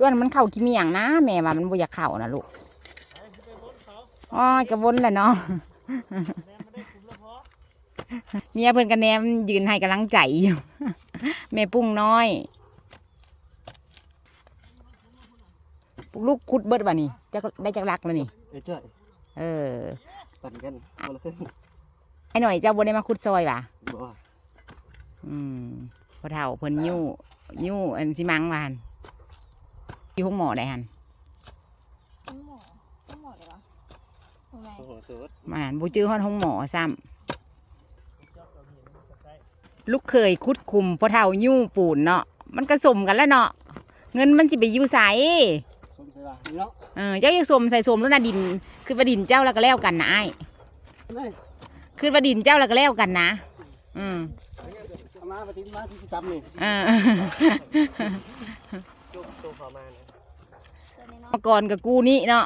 ສ່ວນມັນເຂົ້າຂີ້ໝ້ຽງນະ ແມ່ວ່າມັນບໍ່ຢາກເຂົ້ານະລູກ. ໂອ້ຍ ກໍວົນແຫຼະເນາະ. ເມຍເພິ່ນກໍແນມຢືນໃຫ້ກຳລັງໃຈຢູ່ ແມ່ປຸ້ງນ້ອຍ. ລູກຂຸດເບິດບາດນີ້ ຈັກ ໄດ້ຈັກຫຼັກແລ້ວນີ້? ເອີ ເອີ ປັ່ນກັນຄົນລະເຄິ່ງ. ອ້າຍໜ້ອຍເຈົ້າບໍ່ໄດ້ມາຂຸດຊ່ອຍຫວາ? ບໍ່. ອືມ ພໍ່ເຖົ້າເພິ່ນຍູ້ ຍູ້ອັນຊິມັງວ່າຫັ້ນ. ຢູ່ໂຮງໝໍໃດຫັ້ນ? ໂຮງໝໍ ໂຮງໝໍໃດຫວາ? ໂຮງໃດ? ໂອ້ໂຫ ສຸດ ມັນບໍ່ຈື່ຮອດໂຮງໝໍຊ້ຳ. ລູກເຂີຍຂຸດຂຸມ ພໍ່ເຖົ້າຍູ້ປູນເນາະ ມັນກໍສົມກັນແຫຼະເນາະ ເງິນມັນຊິໄປຢູ່ໃສ? ສົມໃສ່ວ່າເນາະ. ເອີ ເຈົ້າຢາກສົມໃສ່ສົມໂລດນະ ດິນ ຄິດວ່າດິນເຈົ້າແລ້ວກໍແລ້ວກັນນະອ້າຍ ແມ່ນ ຄິດວ່າດິນເຈົ້າແລ້ວກໍແລ້ວກັນນະ. ອືມ ເອົາມາ ມາຕິດມາທີ່ຊິຈຳນີ້ ເອີ ໂຕ ໂຕເຂົ້າມານະ ມາກ່ອນກໍກູ້ນີ້ເນາະ.